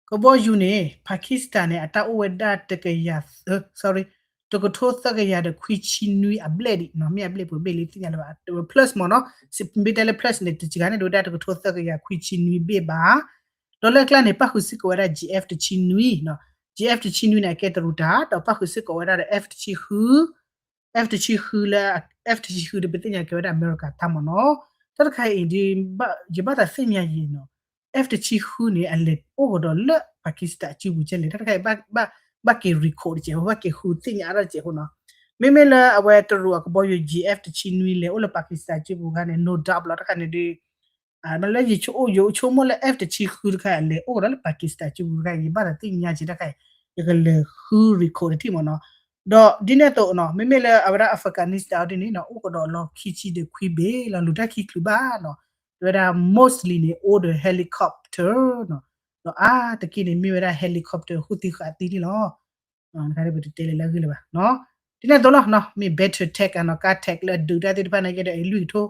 ကဘီယူၤန့ၣ် Pakistan န့ၣ် အတၢ်အိၣ်ဝဲဒၣ်တကယၤ sorry တကထိသၢကယၤဒီးခွံဆံနွံအဘျဲၣ်ဒံးနီၤ မ့ၢ်အဘျဲၣ်ပှဲၤဘ့ၣ်လံသ့ၣ်ညါလၢၤဘၣ် plus မ့ၢ်နီၤ မ့ၢ်တဲလၢ plus န့ၣ် တစှၤန့ၣ် ဒိၣ်ဝဲဒၣ်တကထိသၢကယၤခွံဆံနွံဘ့ၣ်ဘၣ်. ဒီးလၢအကျါန့ၣ် ပၣ်ဃုာ်စ့ၢ်ကီးဝဲဒၣ် G F တဆံနွံ G F တဆံနွံန့ၣ် အကဲတရူးတၢ် ဒီးပၣ်ဃုာ်စ့ၢ်ကီးဝဲဒၣ်ဒီး F တဆံဃု F တဆံဃုလၢ F တဆံဃုဒီး ပသ့ၣ်ညါကဲဝဲဒၣ်အမဲရကၤတၢ်မ့ၢ်နီၤ. တၢ်တခါအံၤဒီး ယဘၣ်သးသ့ၣ်ညါယံၤနီၤ F တဆံဃုန့ၣ် အလဲၤအိၣ်ကဒီးလၢ Pakistan အစုပူၤကဲလဲၣ် တၢ်တခါအံၤ ဘၣ်က့ၤ record တစဲးဖိ ဘၣ်က့ၤဃုသ့ၣ်ညါအါထီၣ်တစဲးဖိနီၤ. မ့မ့ၢ်လၢအဝဲတရူးအကဘီယူၤ G F တဆံနွံလဲၤအိၣ်လၢ Pakistan စုပူၤခါန့ၣ် no doubt လီၤ တၢ်တခါန့ၣ်ဒီး လၢယဆိကမိၣ်လၢ F တဆံဃုတခါအလဲၤအိၣ်ကဒီးလၢ Pakistan စုပူၤတခါအံၤ ယဘၣ်သးသ့ၣ်ညါက့တၢ်ခါအံၤ ယကလဲၤဃု record တထံၣ်မ့ၢ်နီၤ. ဒီးဒ်န့ၣ်အသိးနီၤ မ့မ့ၢ်လၢအဝဲဒၣ် Afghanistan အီၤဒ်န့ၣ်နီၤ အိၣ်ကဒီးလီၤခံဆံဒီးခွံဘ့ၣ်လီၤ လူၤတၢ်ခံချုးဘၣ်နီၤ. တဲဝဲဒၣ် mostly န့ၣ် အိၣ်ဒီး helicopter နီၤ. ဒီးအါတက့ၢ်န့ၣ် မ့ၢ်ဝဲဒၣ် helicopter ဃုသံဃာ်သံန့ၣ်လီၤ. တခါဒီးပတတဲလၢလၢအဂ့ၢ်လၢၤဘၣ်နီၤ. ဒ်န့ၣ်အသိးလီၤနီၤ မ့ၢ် battle tank အနီၤ ကါ tank လၢအဒုးတၢ်သ့ၣ်တဖၣ်န့ၣ်ကဲဒီး အလွံၢ်ကထိ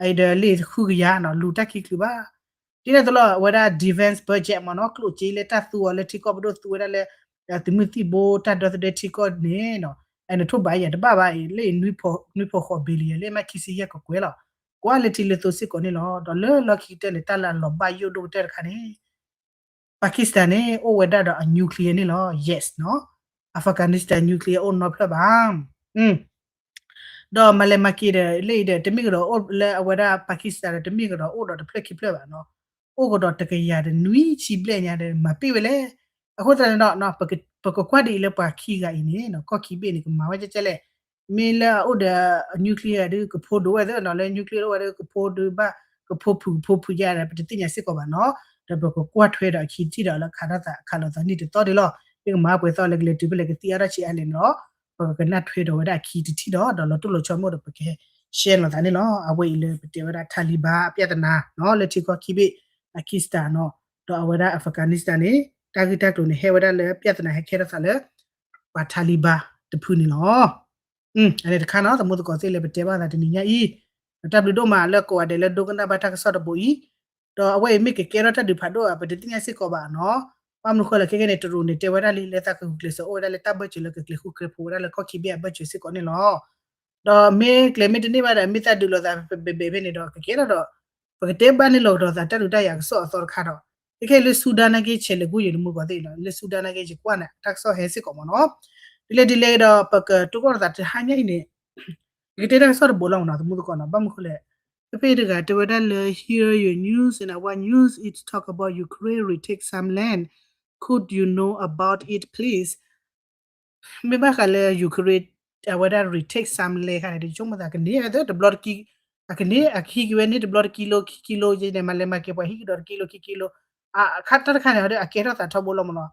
အံၤဒီးလ့ၣ်ဃုကယၤနီၤ လူၤတၢ်ခံချုးဘၣ်. ဒ်န့ၣ်အသိးလီၤ အဝဲဒၣ် defense budget မ့ၢ်နီၤ ကျိၣ်စ့လၢတၢ်သူအီၤလၢထံကီၢ်ပဒိၣ်သူဝဲဒၣ်လၢ သုးမုၢ်သံၣ်ဘိတၢ်ဒီသဒၢထံကီၢ်န့ၣ်နီၤ အနထိၣ်ဘးယၤတဘၣ်ဘၣ်အံၤ လၢနွံဖီဃိး billion လၢမ့ၢ်ခံဆံယဲၢ်ကကွဲၤလီၤ. ကွၢ်လၢထံလၢသိစ့ၢ်ကီးန့ၣ်လီၤ. ဒီးလၢလီၢ်ခံကတၢၢ်န့ၣ် တၢ်လၢအလီၤဘၣ်ယိၣ်ဒိၣ်ကတၢၢ်တခါန့ၣ် Pakistan န့ၣ် အိၣ်ဝဲဒၣ်ဒီးအ nuclear န့ၣ်လီၤ. Yes နီၤ Afghanistan nuclear အိၣ်နီဖျၢၣ်ဘၣ်. ဒီးမၤလဲၤမၤက့ၤဒီး လၢအံၤဒီး တမ့ၢ်ကဒီးအိၣ်လၢအဝဲဒၣ် Pakistan ဒီး တမ့ၢ်ကဒီးအိၣ်ဒီးတဖျၢၣ်ခံဖျၢၣ်ဘၣ်နီၤ. အိၣ်ကဒီးတကယၤဒီးနွံဆံဘျဲၣ်ညါဒီး မၤပ့ၢ်ဝဲလဲၣ်. အဃိသတးန့ၣ်ဒီး ပကကွၢ်ဒ်အံၤလၢပှၤခံဂၤအံၤန့ၣ်နီၤ ကီၢ်ခံဘ့ၣ်န့ၣ် ကမၤဝဲကဲကဲလဲၣ်. မ့ၢ်လၢအအိၣ်ဒီး nuclear ဒီး ကဖိဒိၣ်ဝဲသ့နီၤ လၢ nuclear အိၣ်ဝဲဒီး ကဖိဒိၣ်ဘၣ် ကဖိဖုၣ်ကဖိဖုၣ်ယါဒီး ပတသ့ၣ်ညါစ့ၢ်ကီးဘၣ်နီၤ. ဒီးပကကွၢ်ထွဲဒီးအခံတထံၣ်ဒီး လၢခးထီၣ်သးခးလိာ်သးန့ၣ်တသီဒ်လီၤ. မ့ၢ်ကမၤပှဲၤသီလၢကလဲၤတုၤဖဲလဲၣ်ကသံအါထီၣ်ဆံးအါလဲၣ်န့ၣ်ဒီး ပကကနၣ်ထွဲဒီးဝဲဒၣ်အခံတထံၣ်ဒီး ဒီးလီၤတိၢ်လီၤဆီမ့ၢ်ဒီး ပကဟဲ share လိာ်သးန့ၣ်လီၤ. အဝဲအံၤလၢပတဲဝဲဒၣ် Taliban အပြဿနာနီၤ လၢထံကီၢ်ခံဘ့ၣ် Pakistan နီၤ ဒီးအဝဲဒၣ် Afghanistan န့ၣ် တၢ်ဂ့ၢ်တၢ်ကျိၤန့ၣ် ဟဲဝဲဒၣ်လၢ ပြဿနာ ဟဲကဲထီၣ်သးလၢ ပှၤ Taliban တဖုန့ၣ်လီၤ. အန့ၣ်တခါနီၤ သမူသကိးသ့ၣ်လၢပတဲဘၣ်သးတနံၤညါအံၤ ဒီးတၢ်ဘျုးဒိၣ်မးလၢကိးဂၤဒဲးလၢ ဒိကနၣ်ဘၣ်တၢ်ကစီၣ်တဘိအံၤ, ဒီးအဝဲအံၤမ့ၢ်ကကဲထီၣ်တၢ်ဒုးဖးဒိၣ်ဧါ ပတသ့ၣ်ညါစ့ၢ်ကီးဘၣ်နီၤ. ဘၣ်မနုၤဃိလဲၣ် ခဲကနံၣ်န့ၣ် တရူးန့ၣ် တဲဝဲဒၣ်လံ လၢသးကဂုာ်ကျဲးစၢးအိၣ်ဝဲဒၣ်လၢတၢ်ဘၢၣ်စၢၤလၢကကျဲၤဃုကျဲၤဖိးဝဲဒၣ်လၢကီၢ်ခံဘ့ၣ်အဘၢၣ်စၢၤစ့ၢ်ကီးန့ၣ်လီၤ. ဒီးမ့ၢ်ကျဲၤမ့ၢ်တန့ၢ်ဘၣ်ဒီး မ့ၢ်သးဒုးလိာ်သးဘဲဘဲဘဲန့ၣ်ဒီး ကကဲထီၣ်ဒီး ပကတဲဘၣ်န့ၢ်လီၤကဒီးသးတၢ်ဒုးတၢ်ယၤကစီၣ်အသီတခါဒီး ခဲခဲလၢ Sudan နာ်က့ ဆဲးလဲၤကူယိာ် နမူကီၢ်သ့ၣ်လီၤ. လၢ Sudan နာ်က့ ယကွၢ်န့ၣ် တၢ်ကစီၣ်ဟဲစ့ၢ်ကီးမ့ၢ်နီၤ. ဒ်လဲၣ်ဒ်လဲၣ်ဒီး ပကတိၢ်ကီၢ်လိာ်သးတဟါညါအံၤန့ၣ် ယကတဲတၢ်ကစီၣ်တဘိလီၤမ့ၢ်နီၤ သမူသကိးနီၤ. ဘၣ်မနုၤဃိလဲၣ် ဖဲဖဲတဂၤတဲဝဲဒၣ်လၢ hear your news and our news is talk about Ukraine retake some land, could you know about it please. မ့ၢ်ဘၣ်ဃးလၢ Ukraine အဝဲဒၣ် retake some land ခါန့ၣ် ယဆိကမိၣ်သးကန့ၢ်ဝဲသ့တဘျီတကံ အကန့ၢ်အကဟံးက့ၤဝဲန့ၣ်တဘျီတကံလိ ခံကံလိ ယဲန့ၣ် မၤလဲၤမၤက့ၤပှၤဟံးကဒီးတကံလိ ခံကံလိ အခါတၢ်တခါန့ၣ် အကဲထီၣ်သးထီဘိလီၤမ့ၢ်နီၤ.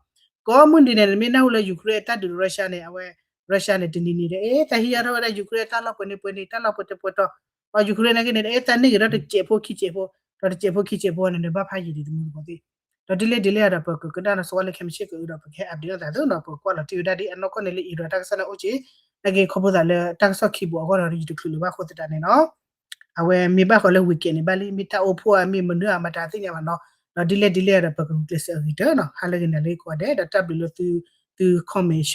ကိးမုၢ်နံၤန့ၣ် နမ့ၢ်နၢ်ဟူလၢ Ukraine အတၢ်ဒုး Russia န့ၣ် အဝဲ Russia န့ၣ် တနံၤနံၤဒီး အဲ တၢ်ဟံးအါထီၣ်ဝဲဒၣ် Ukraine တၢ်လီၢ်ပှဲၤန့ၣ်ပှဲၤန့ၣ် တၢ်လီၢ်ပှဲၤတပှဲၤတီၤ ပှၤ Ukraine နာ်က့န့ၣ် အဲ တၢ်န့ၢ်က့ၤဒီးတစဲးဖိခံစဲးဖိ ဒီးတစဲးဖိခံစဲးဖိန့ၣ် နဘၣ်ဖးယံာ်ဒံး သမူသကိးသ့ၣ် ဒီးဒ်လဲၣ်ဒ်လဲၣ်ဒီး ပကကနၣ်နီၣ်စ့ၢ်ဝဲလၢခဲမုၢ်ဆ့ၣ်ကအုဒီး ပကဟဲ update အသးသုနီၤ. ပကကွၢ်လီၤတံၢ်ဝဲဒၣ်ဒ်အနီၢ်ကီၢ်န့ၣ်လၢ Iran တၢ်ကစီၣ်န့ၣ်အိၣ်က့ၤ နာ်က့ ခီဖျိသးလၢတၢ်ကစီၣ်ခံဘိအဂီၢ်ဒီး ယတချုးလၢၤဘၣ်အဃိသတးန့ၣ်နီၤ အဝဲမ့ၢ်ဘၣ်ဃီလၢ weekend န့ၣ်ဘၣ်လံ မ့ၢ်တၢ်အိၣ်ဖှိၣ်ဧါ မ့ၢ်မနုၤဧါ မတၤသ့ၣ်ညါဘၣ်နီၤ. ဒီးဒ်လဲၣ်ဒ်လဲၣ်ဒီး ပကဂုာ်ကျဲးစၢးအဂ့ၤတၢၢ်နီၤ. ဟါလၢဂ့ၤ နၤလၢကိးဂၤဒဲး ဒီးတၢ်ဘျုးလၢသု သု comment share